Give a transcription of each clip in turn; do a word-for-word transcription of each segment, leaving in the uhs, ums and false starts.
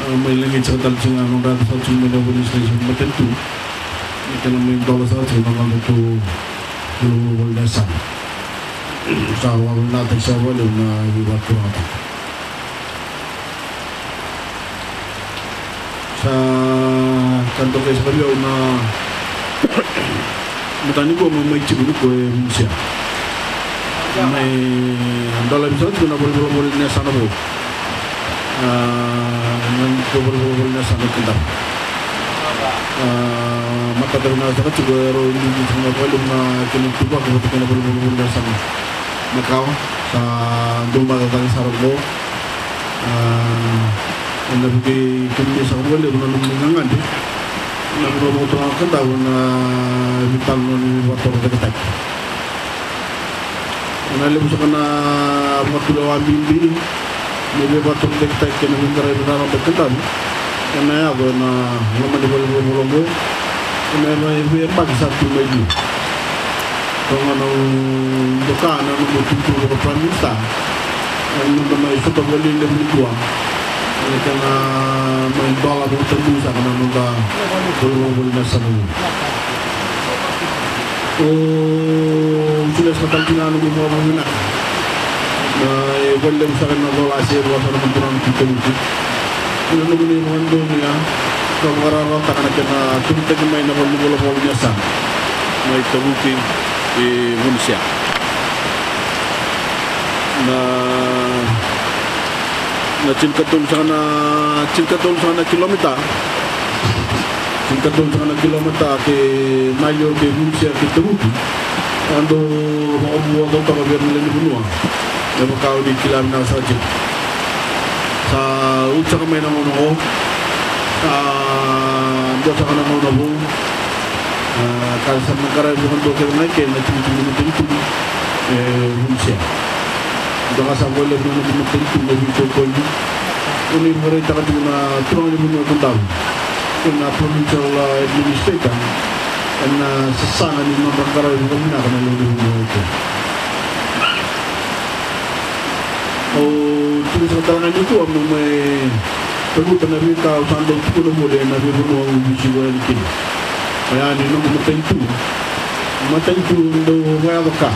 A, mai lagiti saka tale tiko ga na nodra yaca saka tiko mai na vuli station matanitu. Na kena mai dola saka tiko na noda tu volivolivoli ni yasana. Sa vakavinavinakataki saka vakalevu na veivakaturagataki. Sa ka dokai saka vei au na mataka nikua mo mai tiko nikua e Vunisia. Mai dolavi saka tiko na volivolivoli ni yasana vou. A, na volivolivoli ni yasana Kadavu. A, matata vinaka saka tiko e rau duidui saka vakalevu na kena tuvaki vata kei na volivolivoli ni yasana makawa. Sa dau matata sara qo. A, ena vukei kemuni saka vakalevu na nomuni gagadre. Na vanua vakaturaga Kadavu na veitalanoa ni veivakatorocaketaki. Ena levu saka na vakatulewa bibi ni veivakatorocaketaki kei na veiqaravi raraba e Kadavu ena yaco ena loma ni valenivolavola oqo. Ena veiyabaki sa tu mai liu. Toka ga na doka na noda itutu vaka Prime Minister. Ena noda mai sota voli levu nikua. Ena kena mai dola vakatabu saka na noda volivolivoli ni yasana. O solia saka tale tiko na noqu vakavinavinaka. Na, e, vakalevu saka na cola se vua saka na turaga ni Tui Tavuki. Ena nomuni vakadonuya ka vakarawarawataka na kena tucake mai na valenivolavola ni yasana mai Tavuki i Vunisia. Na, na tinikatolu saka na, tinikatolu saka na kilomita. Tinikatolu saka na kilomita ke maliwa ke Vunisia ke Tavuki. Eda vakavuvulitaka vei ira na lewe ni vanua. Me vaka o ni kila vinaka saka tiko. Sa oti saka mai na gauna oqo. Sa dua saka na gauna vou. A, ka sa na qaravi vakadua kece ga eke na tikitiki ni matanitu e Vunisia. Dua ga sa vakalevu na noda matanitu na veitokoni. Koni vakaraitaka tiko na turaga ni vanua e Kadavu kei na provincial, a, administrator ena sasaga ni nodra qaravi vakavinaka na lewe ni vanua eke. Au tiko saka tale ga nikua meu mai cavuta na veika au sa dau tukuna voli ena veivanua au veisiko yani kina. Oya ni noqu matanitu, matanitu dau vakayaco ka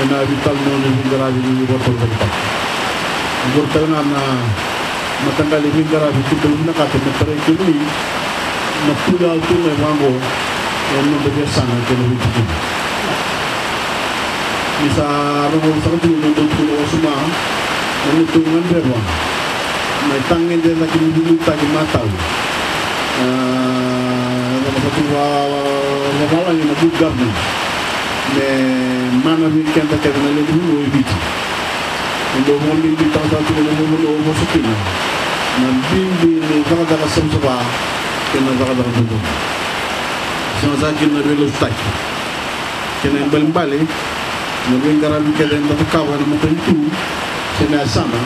ena veitalanoa ni veiqaravi ni veivakatorocaketaki. Oqori tale ga na mataqali veiqaravi keitou vinakata me tarai kemuni na tui au tu mai vaqo ena noda veiyasana kei na veitikina. Ni sa rogoca saka tiko na noda tukuna wasoma na neitou gadreva na itagede cake ni veiliutaki matau. A, na ka tu vakavalagi na good governance me mana vei keda kece na lewe ni vanua e Viti. E dau vakabibitaka saka tiko na vanua au vosa kina na bibi ni cakacaka savasava kei na cakacaka dodonu. Sega saka kina na veilasutaki kei na ibalebale na veiqaravi kece eda cakava ena matanitu se na yasana.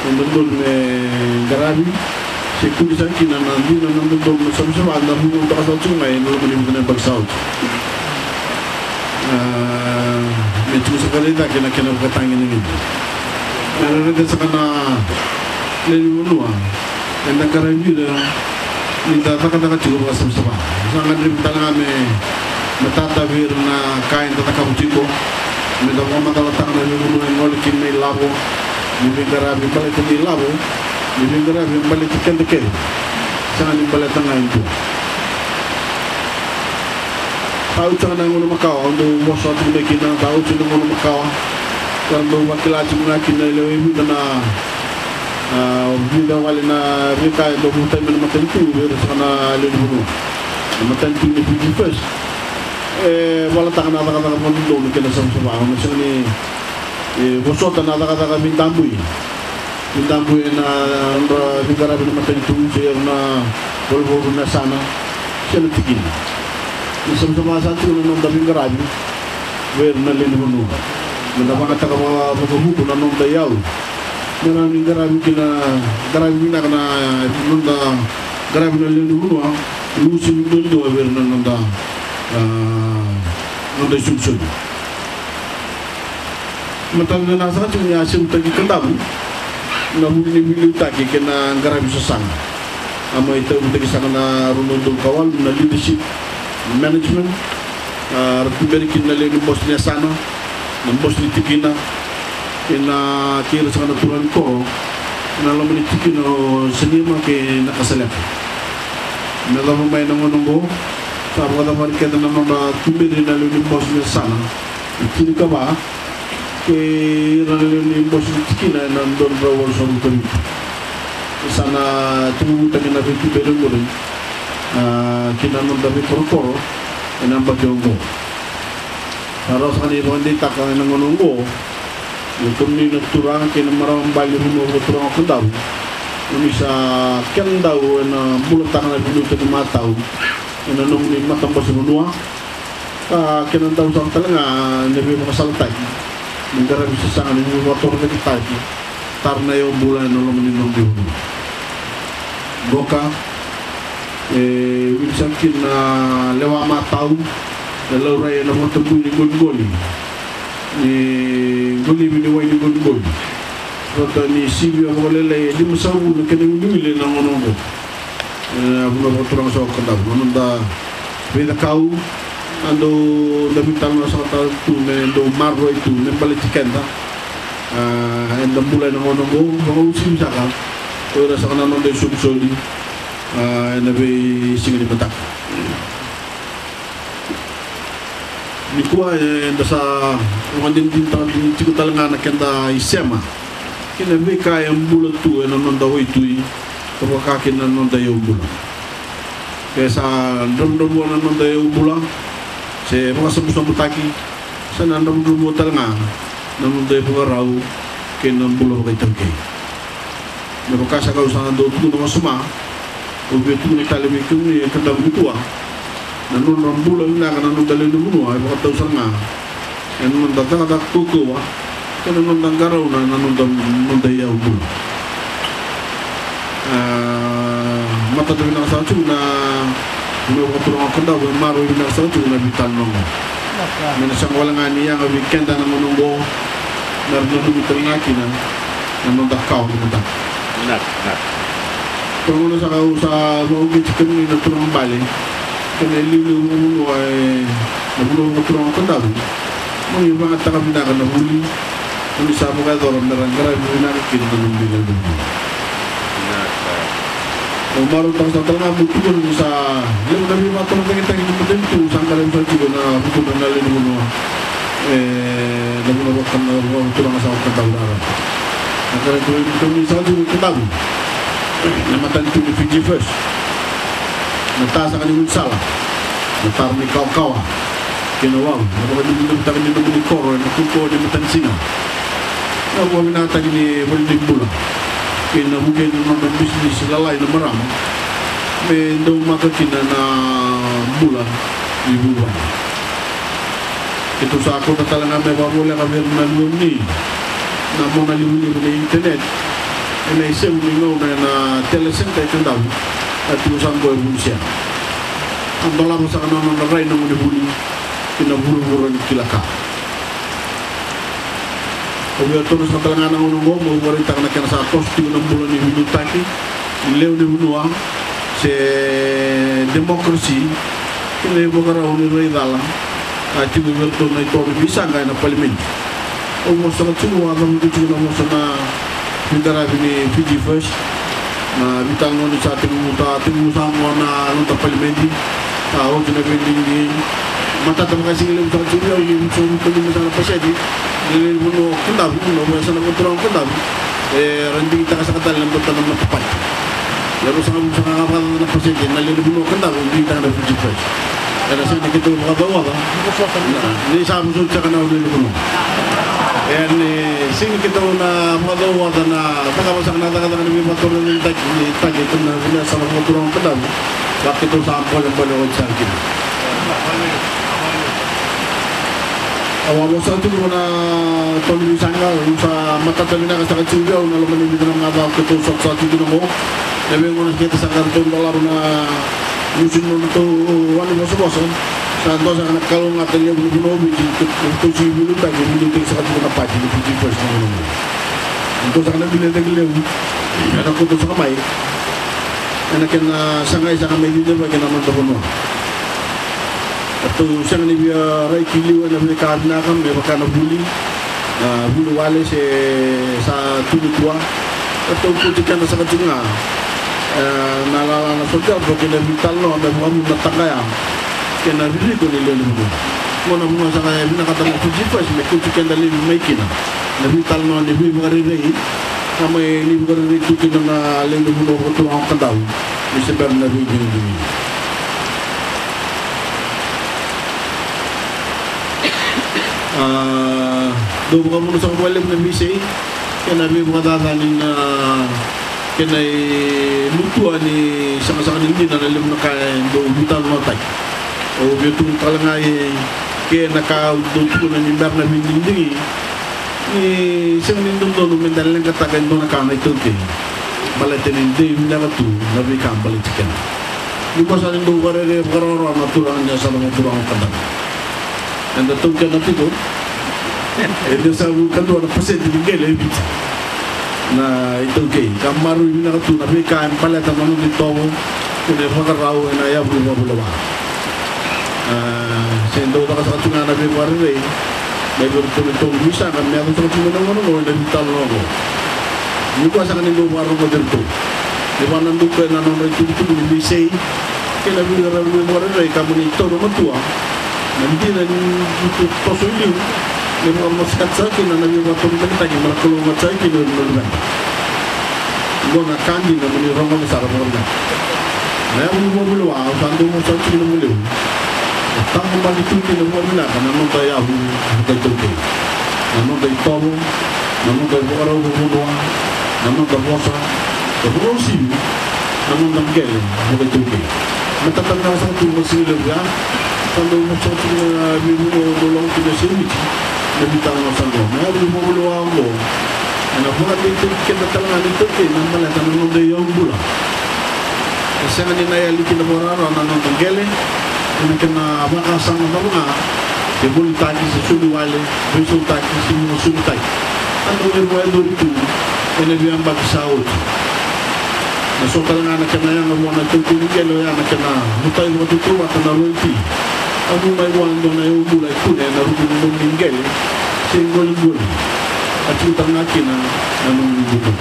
E dodonu me qaravi se kuli saka kina na dina na dodonu me savasava na vanua au cakacaka tiko mai ena loma ni vica na yabaki sa oti. A, me tiko saka raica kina kena vakatagedegede. Me raica saka na lewe ni vanua eda qaravi ira ni da cakacaka tiko vakasavasava. Sa gadrevi tale ga me matata vei ira na ka eda cakava tiko. Me da vakamacalataka na veivanua e gole kina na ilavo, ni veiqaravi baleta na ilavo, ni veiqaravi baleta keda kece. Sega ni baleta ga e dua. Sa oti saka na gauna makawa au dau vosa tiko mai kina, sa oti na gauna makawa. Sa dau vakila tiko ga kina e lewe e vica na, a, vica wale na veika e dau votai mai na matanitu vei ira saka na lewe ni vanua. Na matanitu ni Fiji First e valataka na cakacaka vakadodonu kei na savasava, au na sega ni, e, vosota na cakacaka veidabui. Ni dabe ena nodra veiqaravi na matanitu se ira na valenivolavola ni yasana se na tikina. Ni savasava sara tiko na noda veiqaravi vei ira na lewe ni vanua. Meda vakayagataka vakavuku na noda iyau me rawa ni qaravi kina, qaravi vinaka na noda qaravi na lewe ni vanua. Ni uasivi duadua vei ira na noda, a, noda isolisoli. Matata vinaka saka tiko ni a semutaki Kadavu na vuli ni veiliutaki kei na qaravi sasaga. A mai tauyavutaki saka na rua na udolu ka walu na leadership management. A, ra tuberi kina na lewe ni bose ni yasana, na bose ni tikina, kei na, kei ira saka na turaga ni koro ena loma ni tikina o Saniama kei Nakasaleka. Me yacova mai na gauna oqo, sa vakacavari kece na nodra tuberi na lewe ni bose ni yasana e tinikava kei ira na lewe ni bose ni tikina ena dua na drau walusagavulu ka vitu. Sa na tekivutaki na veituberi oqori, a, ki na noda veikorokoro ena yabaki oqo. Sa rawa saka ni vakadeitaka ena gauna oqo vei kemuni na turaga kei na marama bale ni vanua vakaturaga o Kadavu, o ni sa kenadau ena bulataka na veiliutaki matau ena nomuni matabose vanua. Ka kenadau sara tale ga na veivakasalataki ni qaravi sasaga ni veivakatorocaketaki, tara na iyau bula ena loma ni nomudou vanua. Qoka, e wili saka kina na lewa matau e laurai ena vakatabui ni qoliqoli, ni qolivi ni wai ni qoliqoli. Rauta ni sivia vakalailai e limasagavulu na kena iwiliwili ena gauna oqo. E, a vanua vakaturaga saka o Kadavu, na noda veicakau, a dau, da veitalanoa saka tu me dau maroroi tu me baleti keda. A, eda bula ena gauna oqo, vakauasivi saka o ira saka na noda isolisoli, a, ena veisiga ni mataka. Nikua, e, eda sa vakadinadinataka tiko tale ga na keda isema kei na veika e bula tu ena noda waitui, ka vaka kina na noda iyau bula. Ke sa dravudravua na noda iyau bula se vakasabusabutaki, sa na dravudravua tale ga na noda ivakarau kei na bula vakaitaukei. Me vaka saka au sa dau tukuna wasoma, au via tukuna tale vei kemuni e Kadavu nikua, na nodra bula vinaka na noda lewe ni vanua e vakatau sara ga ena noda cakacaka kaukauwa kei na noda qarauna na noda, noda iyau bula. A, matata vinaka saka tiko na vanua vakaturaga o Kadavu, e maroroi vinaka saka tiko na veitalanoa oqo. Me na sega wale ga ni yaga vei keda na gauna oqo, me ra nanumi tale ga kina na noda kawa ni mataka. Vinaka, vinaka. Koya gona saka au sa vakauqeti kemuni na turaga bale kei na iliuliu vakavanua e na vanua vakaturaga o Kadavu. Mo ni vakayagataka vinaka na vuli mo ni sa vakayacora me ra qaravi vinaka kina na nomuni lewe ni vanua. Vinaka. Au marautaka saka tale ga meu tukuna ni sa levu na veivakatorocaketaki ni matanitu sa qaravi saka tiko ena vuku ni lewe ni vanua. E, na vanua vaka, na vanua vakaturaga saka o Kadavu raraba. Na qaravi tiko saka tiko o Kadavu na matanitu ni Fiji First, na ta saka ni gaunisala, na tara ni kawakawa kei na wavu, na vakadinadinataki ni nomuni koro ena kaukauwa ni matanisiga, na vakavinakataki ni valenibula kei na vukei na nodra bisinisi lalai na marama me daumaka kina na bula ni vuvale. Keitou sa kauta tale ga me vakavoleka vei ira na lewe ni, na mona livaliva ni internet ena isevu ni gauna ena telesenta e Kadavu, a tiko saka oqo e Vunisea. A dolava saka na nona rai na gonevuli ki na vuravura ni kila ka. Au via taura saka tale ga na gauna oqo meu vakaraitaka na kena sa toso tiko na bula ni veiliutaki ni lewe ni vanua se democracy kei na ivakarau ni rai cala a tiko vei iratou na itovo ni veisaqa ena palimedi. Au vosa saka tiko, au a cavuta tiko na vosa na veiqaravi ni Fiji First. Na veitalanoa ni sa tekivu, sa tekivu saka oqo na noda palimedi. Sa oti na veidigidigi. Matata vakasigalevu saka tiko vei au ni vitusagavulu ka lima saka na pasede na lewe ni vanua o Kadavu, na vua saka na vakaturaga o Kadavu, era digitaka saka tale na dua tale na matapati. Na ruasagavulu saka ga vakacaca na pasede na lewe ni vanua o Kadavu digitaka na Fiji First. Era sega ni keitou vakacauoca ni sa vosoti saka na lewe ni vanua. E ni sega ni keitou na vakacauoca na cakava saka na cakacaka ni veivakatorocaketaki ni taki tu na vinaka saka vakaturaga kadavu. Vaka keitou sa bolebole oti saka kina. Au a vosa tiko na tolu ni saga, au sa matata vinaka saka tiko vei au na loma ni vica na macawa keitou sota saka tiko na qo. Na veigauna keitou sa qai ratou dolava na gusu ni nodratou wani vosavosa. Sa dua saka na kalougata levu ni vanua o Viti, keitou sigi veiliutaki, veiliutaki saka tiko na pati ni Fiji First na vanua. Dua saka na veiliutaki levu ena kauta saka mai ena kena sagai saka me cicivaki na noda vanua. Ratou sega ni via rai ki liu ena veika vinaka me vaka na vuli, a, vuli wale se sa tu ni tua. Ratou kauti keda saka tiko ga, e, na lala na sotia, ratou kei na veitalanoa me vakavu na taqaya kei na ririko ni lewe ni vanua. Qo na vanua saka e vinakata na Fiji First me kauti keda laivi mai kina. Na veitalanoa ni veivakarerei, ka mai ni vakarerei tu kina na lewe ni vanua vakaturaga o Kadavu ni se bera na veidigidigi. A, dau vakavuna saka vakalevu na veisei kei na veivakacacani na kena ilutua ni saqasaqa ni dina na levu na ka e dau veitalanoataki. Au via tukuna tale ga e ke na ka au dau tukuna ni bera na veidigidigi. Ni sega ni dodonu meda leqataka e dua na ka na iTaukei. Baleta ni dei vinaka tu na veika baleti keda. Ni ko sa ni dau vakarerei vakarawarawa na turaga ni yasana vakaturaga o Kadavu. Eda taukena tiko e ciwasagavulu ka dua na pasede ni qele e Viti na iTaukei. Ka maroroi vinaka tu na veika e baleta na noda itovo kei na ivakarau ena yavu ni vakavulevaka. A, se dau caka saka tu ga na veivakarerei mai vei iratou na itovo ni saqa me yaco saka tu mai na gauna oqo ena veitalanoa oqo. Ni koya saka ni dau vakarogoci iratou ni vakanadau tu ena nodra itukutuku ni veisei kei na veiqaravi ni vakarerei ka mani taura matua na dina ni tu toso i liu me vakamasikata saka kina na veivakatorocaketaki me ra kalougata saka kina o ira na luveda. Dua na ka dina mo ni rogoca sara vakavinaka. Na yavu ni vakavulewa au sa dau vosa tiko na valevu. E tabaki tu kina vakavinaka na noda yavu vakaitaukei. Na noda itovo, na noda ivakarau vakavanua, na noda vosa, na vakauasivi, na noda qele vakaitaukei. Matata vinaka saka tu na siga levu ya, sa dau vosa tiko na veivanua au dau lako kina e Viti, na veitalanoa sa dua. Na yavu ni vakavulewa oqo ena vakadeitaki keda tale ga na iTaukei me baleta na noda iyaubula. E sega ni na yali kina vakarara na noda qele ena kena vakasama cava ga, se volitaki, se soli wale, veisautaki, se vakasolitaki. Sa dau veivakayacori tu ena veiyabaki sa oti. Na so tale ga na kena yaga vua na iTaukei ni qele oya na kena mutai vakatautauvata na royalty. A vu mai vua e dua na iyaubula e kune ena ruku ni nomuni qele se iqoliqoli. A tiko tale ga kina na nomuni bubu.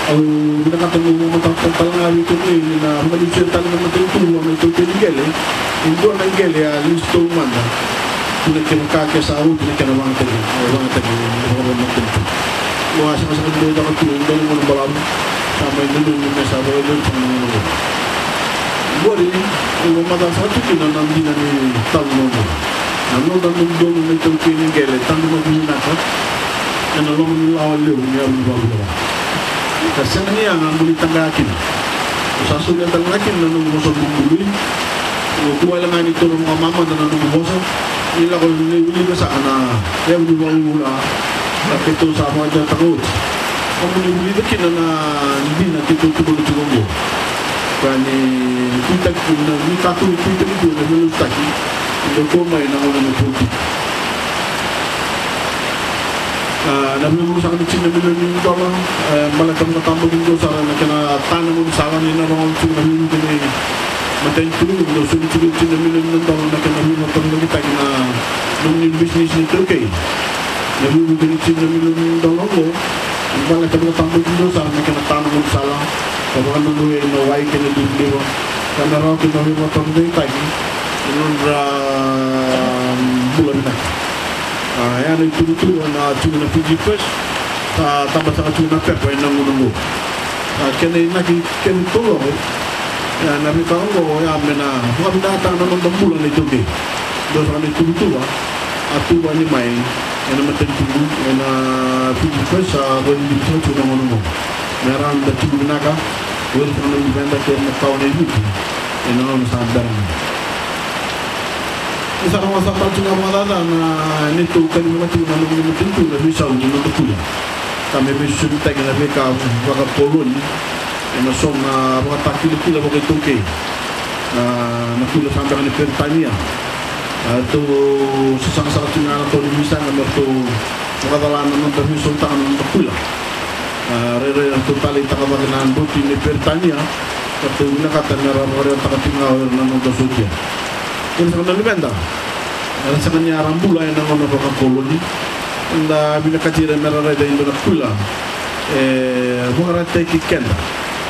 Au vinakata meu vakamatatataka tale ga vei kemuni ni na vakalesuya tale na matanitu vua na iTaukei ni qele e dua na qele a lesu taumada tu na kena ka ke sa oti na kena vagataki, vagataki ni vakavamatanitu. Au a sakasaka ni dau caka tu e dua na gauna balavu. Sa mai nanumi me sa vakayacori saka na gauna oqo. Qori au vakamatatataka saka tu kina na dina ni talanoa oqo. Na noda dodonu na iTaukei ni qele, tadu mada vinaka ena loma ni lawa levu ni yavu ni vakavulewa. Ka sega ni yaga mo ni taqaya kina. Au sa solia tale ga kina na noqu vosa bubului. Au tu wale ga ni taura vakamamada na noqu vosa ni lako ni vulica saka na yavu ni vakavulewa ka keitou sa vakadewataka oti. Ka mo ni vulica kina na dina keitou tukuna tiko oqo. Ka ni kuitaki tu na, ni kakua ni kuitaki tu na veilasutaki e dau kau mai na gauna ni politiki. A, na veivosaki ni tini na milioni ni dola, e, baleta na tabaki dua sara na kena tana gaunisala ni na rogo tiko na veivuke ni matanitu, dau soli tiko tini na milioni na dola na kena veivakarogotaki na nomuni bisinisi ni iTaukei. Na veivuke ni tini na milioni ni dola oqo, baleta na tabaki dua sara na kena tana gaunisala, ka vakadodoi na wai kei na livaliva, ka na rawa kina na veivakatorocaketaki ni nodra bula vinaka. A, ya na ituvatuva na tiko na Fiji First, sa taba saka tiko na pepa ena gauna oqo. A, kena inaki kena taucoko, ya na veika oqo, ya me na vakavinakataka na noda bula na iTaukei. Dua saka na ituvatuva a tuva ni mai ena matanitu ena Fiji First, a, dua ni tiko na gauna oqo. Me rawa ni da tiko vinaka, o ira saka na luveda kei na kawa ni Viti ena gauna sa bera mai. Ni sa rogo saka tale tiko ga vakacaca na neitou kacivi tiko na nomuni matanitu na veisau ni noda kuila. Ka me veisosomitaki na veika vakakoloni ena so na vakatakilakila vakaitaukei. A, na kuila sa beka ni Peritania. A, ratou sasaga saka tiko ga na tou ni veisaqa me ratou vakacala na noda veisautaka na noda kuila. A, rairai ratou taleitaka cake na doti ni Peritania, ratou vinakata me ra vakarewataka tiko ga o ira na noda sotia. Kei na saka na luveda era sega ni a ra bula ena gauna vakakoloni. Eda vinakati ira me ra raica e dua na kuila e vakaraitaki keda.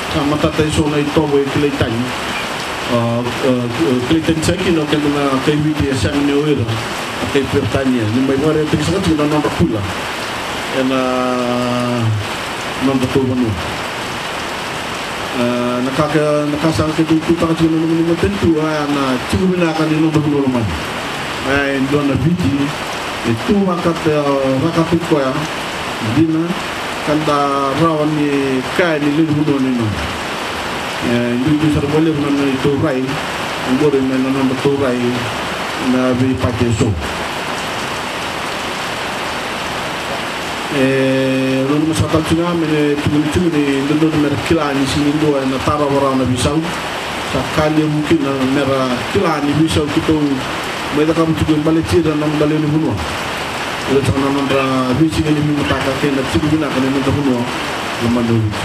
Sa matata eso na itovo e kilai tani. A, a, kilai tani saka kina o keda na kai Viti e sega ni o ira na kai Peritania. Ni mai vakaraitaki saka tiko na nodra kuila ena nodatou vanua. A, na ka, na ka sara keitou tutaka tiko na nomuni matanitu, oya na tiko vinaka ni noda vanua lomani. Oya e dua na Viti e tu vaka, e, vaka tu koya, dina, ka da rawa ni kaya ni lewe ni vanua ni noda. E duidui sara vakalevu na neitou rai oqori mai na nodatou rai na veipati eso. E, au nanuma saka tale tiko ga me na tukuni tiko ni dodonu me ra kila ni sega ni dua ena tarova rawa na veisau. Sa ka levu kina me ra kila ni veisau keitou mai cakava tiko e baleti ira na noda lewe ni vanua. Ira saka na nodra veisiga ni veimataka kei na tiko vinaka ni noda vanua lomani o Viti.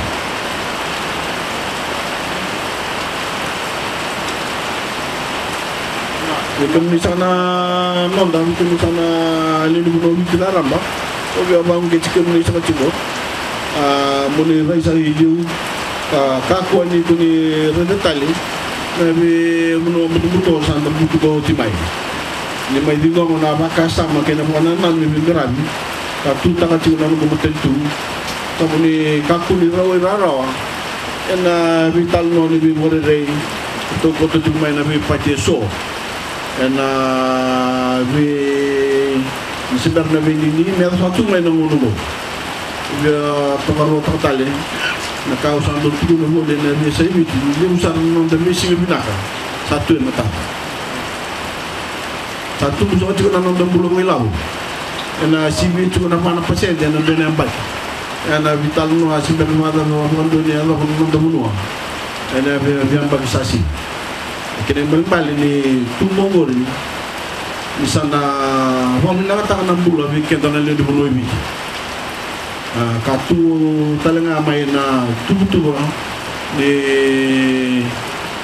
Vei kemuni saka na noda, vei kemuni saka na lewe ni vanua o Viti raraba, au via vakauqeti kemuni saka tiko. A, mo ni rai saka i liu, ka kakua ni ko ni raica tale na veivanua butobuto sa da butuka oti mai. Ni mai ciqoma na vakasama kei na vakanananu ni veiqaravi ka tutaka tiko na noqu matanitu. Ka mo ni kakua ni rawai rawarawa ena veitalanoa ni veivakarerei, tou kauta tiko mai na veipati eso. Ena vei, ni se bera na veinuinui me yaco saka tu mai na gauna oqo. Via tokaruataka tale na ka au sa dau tukuna voli ena veiyasai Viti, ni levu sara na noda veisiga vinaka sa tu e matata. Sa tubu saka tiko na noda bula vakailavo. Ena sivi tiko na va na pasede ena dua na yabaki. Ena veitalanoa se bera ni vakacava vakadua ni yacova na noda vanua ena vei, veiyabaki sa sivi. Kena ibalebale ni tubu oqori ni sa na vakavinakataka na bula vei keda na lewe ni vanua e Viti. A, ka tu tale ga mai na tuvatuva ni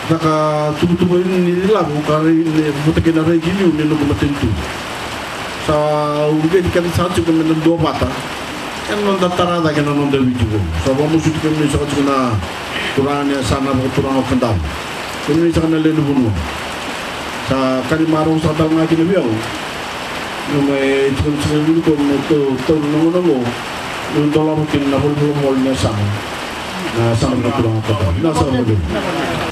caka tuvatuva ni ilavo ka rai ni vata kei na rai ki liu ni noqu matanitu. Sa uqeti keda saka tiko me da duavata ena noda tara cake na noda Viti vou. Sa vakamasuti kemuni saka tiko na turaga ni yasana vakaturaga o Kadavu. Kemuni saka na lewe ni vanua. Sa ka ni marau saka tale ga kina vei au. Meu mai tiko na siga ni Vukelulu, meu taura na gauna oqo meu dolava kina na valenivolavola ni yasana. Na yasana vakaturaga o Kadavu. Na yasana vakaturaga.